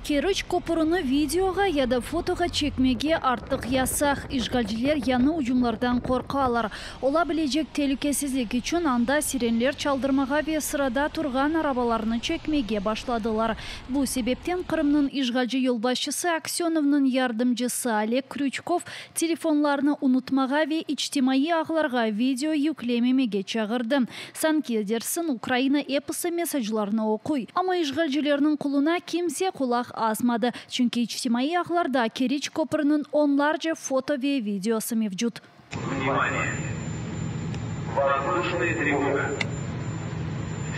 Keriç köprüni videoğa ya da fotoğa çekmege artıq yasaq. İşğalciler yañı ucumlardan qorqalar. Ola bilecek telükesizlik içün anda sirenler çaldırmağa ve sırada turğan arabalarnı çekmege başladılar. Bu sebepten Qırımnıñ işğalci yolbaşçısı Aksönovnıñ yardımcısı Oleg Krüçkov telefonlarnı unutmağa ve içtimaiy ağlarğa video yüklememege çağırdı. Sanki dersiñ Ukraina episi mesaclarnı oquy. Amma işğalcilerniñ quluna kimse qulaq asmadı, çünki içtimaiy ağlarda Keriç köprüniñ onlarca foto ve videosı mevcut. Vnimaniye! Vozduşnaya trevoga!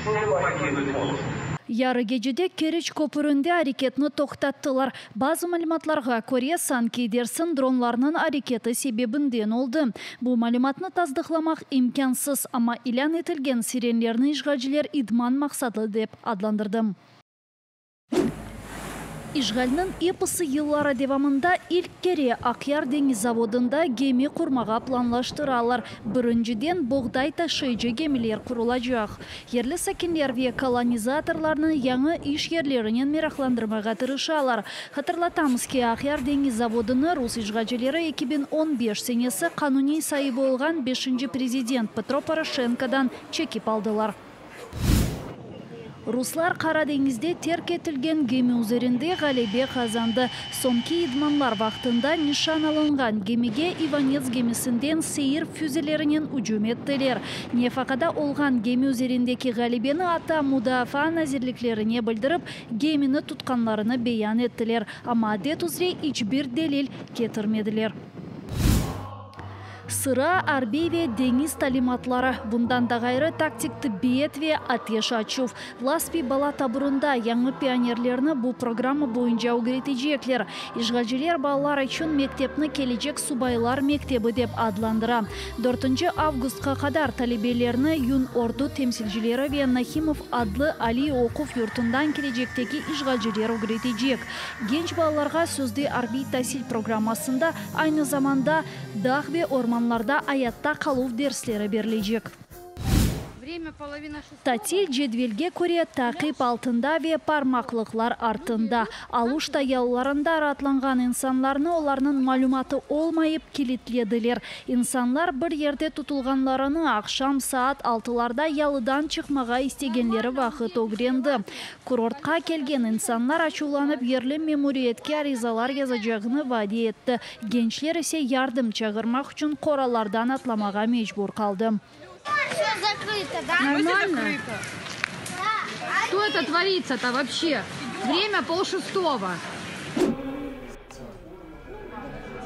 Vsem pokinut most! Yarı gecede Keriç köpürinde areketni toqtattılar. Bazı malümatlarğa köre, sanki dersiñ dronlarnıñ areketi sebebinden oldı. Bu malümatnı tasdıqlamaq imkânsız, amma ilân etilgen sirenlerni işğalciler idman maqsatlı dep adlandırdı. İşğalniñ episi yılları devamında ilk kere Aqyar deñiz zavodında gemi qurmağa planlaştıralar. Birinciden boğday taşıyıcı gemiler qurulacaq. Yerli sakinler ve kolonizatorlarnı yañı iş yerlerinen meraqlandırmağa tırışalar. Hatırlatamız ki, Aqyar deñiz zavodını rus işğalcileri 2015 senesi qanuniy saibi olğan beşinci prezident Petro Poroşenkodan çekip aldılar. Ruslar Qara deñizde terk etilgen gemi üzerinde ğalebe qazandı. Soñki idmanlar vaqtında nişan alınğan gemige İvanets gemisinden seyir füzelerinen ücüm ettiler. Nefaqada olğan gemi üzerindeki ğalebeni atta Mudafaa nazirliklerine bildirip, gemini tutqanlarını beyan ettiler, amma adet üzre iç bir delil ketirmediler. Sıra arbiy ve deñiz talimatları, bundan da ğayrı taktik tıbbiyet ve ateş açuv. Laspi bala taburında yañı pionerlerni bu programma boyunca ögretecekler. İşğalciler balalar içün mektepni kelecek subaylar mektebi dep adlandıra. Dörtünci avgustqa qadar talebelerni Yun-Ordu temsilcileri ve Nahimov adlı aliy oquv yurtundan kelecekteki işğalciler ögretecek. Genç balalarğa sözde arbiy tasil programmasında aynı zamanda dağ ve ormanlarda ayatta qaluv dersleri berilecek. Tatil cedvelge köre taqip altında ve parmaqlıqlar artında. Aluşta yalılarında raatlanğan insanlarnı olarnıñ malümatı olmayıp kilitlediler. İnsanlar bir yerde tutulğanlarını aqşam saat altılarda yalıdan çıqmağa istegenleri vaqıt ögrendi. Kurortqa kelgen insanlar açuvlanıp yerli memuriyetke arizalar yazacağını vade etti. Gençler ise yardım çağırmaq içün qoralardan atlamağa mecbur qaldı. Все закрыто, да? Нормально? Что это творится-то вообще? Время полшестого.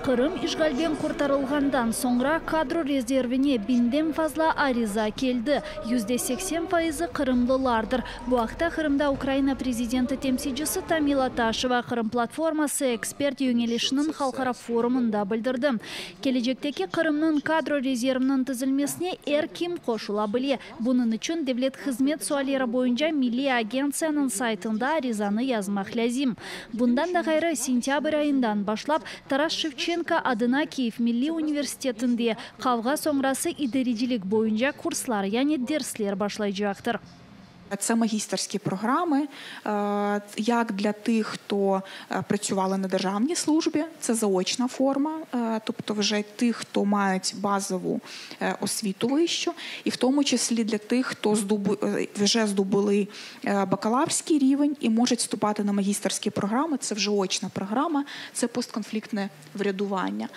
Qırım işğalden qurtarılğandan soñra kadro rezervine biñden fazla ariza keldi, 80% qırımlılardır. Bu aqta Qırımda Ukraina prezidenti temsilcisi Tamila Taşeva Qırım platforması ekspert yöñelişiniñ halqara forumında bildirdi. Kelecekteki Qırımnıñ kadro rezerviniñ tizilmesine er kim qoşula bile. Bunıñ içün Devlet hızmet sualleri boyunca Milliy agentsiyanıñ saytında arizanı yazmaq lâzim. Bundan da ğayrı, sentâbr ayından başlap Taras Şevçenko adına Kyiv milliy universitetinde qavğa soñrası idarecilik boyunca kurslar, yani dersler başlaycaqtır. Це магістерські програми, як для тих, хто працювали на державній службі, це заочна форма, тобто вже тих, хто мають базову освіту вищу, і в тому числі для тих, хто вже здобули бакалаврський рівень і можуть вступати на магістерські програми, це вже очна програма, це постконфліктне врядування.